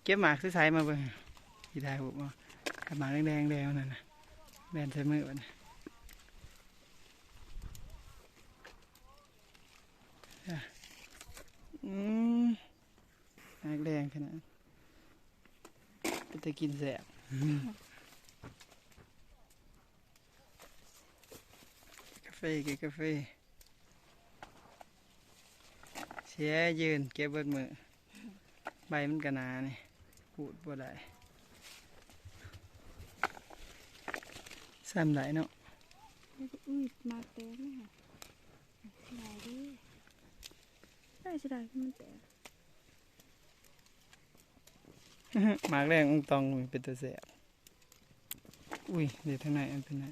ເກັບໝາກໃສໆ ມາເບິ່ງ ຊິຖ່າຍຮູບເອົາ ກັບໝາກແດງໆ ແດງນັ້ນນະ ແລ່ນໃສ່ມືບັດນີ້ ອາ ອືມ ໝາກແດງຂະໜາດ ເປັນຕາກິນແຊບ ກາເຟ ກິນກາເຟ ເສຍຢືນເກັບເບິດມື້ ໃບມັນກະໜານີ້ ຂູດບໍ່ໄດ້ ຊ້ຳໄດ້ເນາະ ອຸ້ຍ ມາແຕກແລ້ວ ສະບາຍເດີ ໄດ້ ສະບາຍ ມັນແຕກ ໝາກແດງອອງຕອງ ເປັນຕາແຊບ ອຸ້ຍ ເດ ທາງໃນ ອັນເປັນໃນ